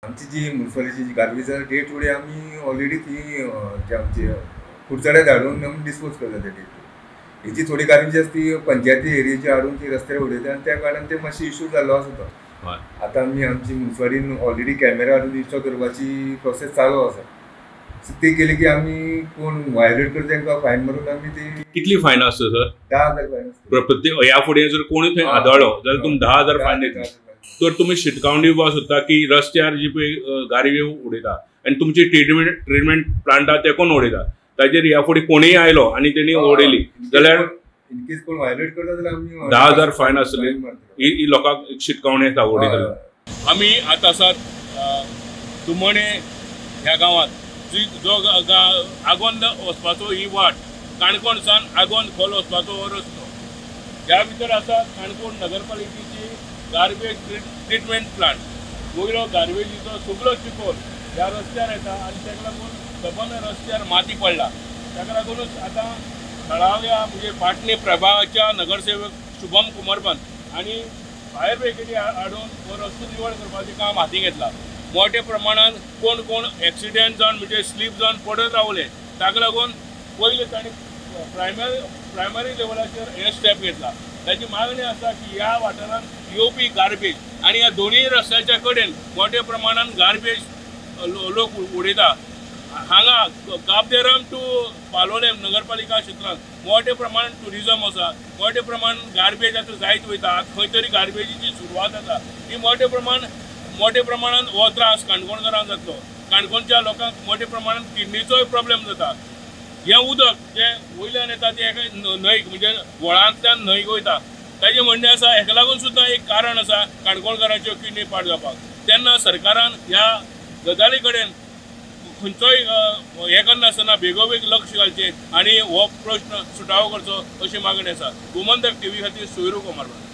आमची जी मुन्सिपालिटीची जी गार्बेज आसा, डे टू डे आमी ऑलरेडी ती जे आमचे कुडचड्यार धाडून आमी डिस्पोज करता ते डे टू डे. हेजी थोडी गार्बेज आसा ती पंचायती एरियेची हाडून ती रस्त्यार उडयता आनी त्या कारणान ते मातशे इशू जाल्लो आसा तो. आतां आमी आमची मुन्सिपालिटीन ऑलरेडी कॅमेरा हाडून इन्स्टॉल करपाची प्रोसेस चालू आसा. सो ते केली की आमी कोण वायलेट करता तेंकां फायन मारून आमी ती. कितली फायन आसता सर? 10,000 फायन आसता. प्रत्येक ह्या फुडें जर कोणूय थंय आदळ्ळो जाल्यार तुमी 10,000 फायन दितले. तर तुमी शिटकावणी दिवपाक सोदता की रस्त्यार जी पळय गारवे उडयता आनी तुमची ट्रिटमेंट प्लांटा तेकून उडयता, ताजेर ह्या फुडें कोणूय आयलो आनी तेणी उडयली जाल्यार इनकेस कोण वायलेट करता जाल्यार आमी 10,000 फायन आसतली. ही लोकांक शिटकावणी आसा उडयतले. आमी आतां आसात तुमणे ह्या गांवांत, जो आगोंद वचपाचो ही वाट, काणकोण सावन आगोंद खोल वचपाचो हो रस्तो. ह्या भितर आसा काणकोण नगरपालिकेची गार्बेज ट्रिटमेंट प्लांट. वयलो गार्बेजीचो सगळो चिखोल ह्या रस्त्यार येता आनी ताका लागून सबंद रस्त्यार माती पडला. ताका लागूनच आतां थळाव्या म्हणजे पाटणे प्रभागाच्या नगरसेवक शुभम कुमरपंत आनी फायर ब्रिगेडी हाडून हो रस्तो निवळ करपाचें काम हाती घेतला. मोठ्या प्रमाणान कोण कोण एक्सिडेंट जावन म्हणजे स्लीप जावन पडत रावले, ताका लागून पयले तांणी प्रायमरी लेवलाचेर हे स्टेप घेतला. ताची मागणी आसा की ह्या वाठारांत येवपी गार्बेज आनी ह्या दोनूय रस्त्याच्या कडेन मोठ्या प्रमाणान गार्बेज लोक उडयता. हांगा काब दे राम टू पालोलेम नगरपालिका क्षेत्रांत मोठ्या प्रमाणान ट्युरिजम आसा, मोठ्या प्रमाणान गार्बेज आतां जायत वयता. आतां खंय तरी गार्बेजीची सुरवात आसा. ही मोठ्या प्रमाणान हो त्रास काणकोणकारांक जातलो. काणकोणच्या लोकांक मोठ्या प्रमाणान किडनीचोय प्रॉब्लेम जाता. हें उदक जें वयल्यान येता तें एका न्हंयक म्हणजे व्हळांतल्यान न्हंयक वयता. ताजें म्हणणें आसा हेका लागून सुद्दां एक कारण आसा काणकोणकारांच्यो किडनी पाड जावपाक. तेन्ना सरकारान ह्या गजाली कडेन खंयचोय हें करनासतना बेगोबेग लक्ष घालचें आनी हो प्रश्न सुटावो करचो अशी मागणी आसा. गोमंतक टीव्ही खातीर सोयरू कुमार.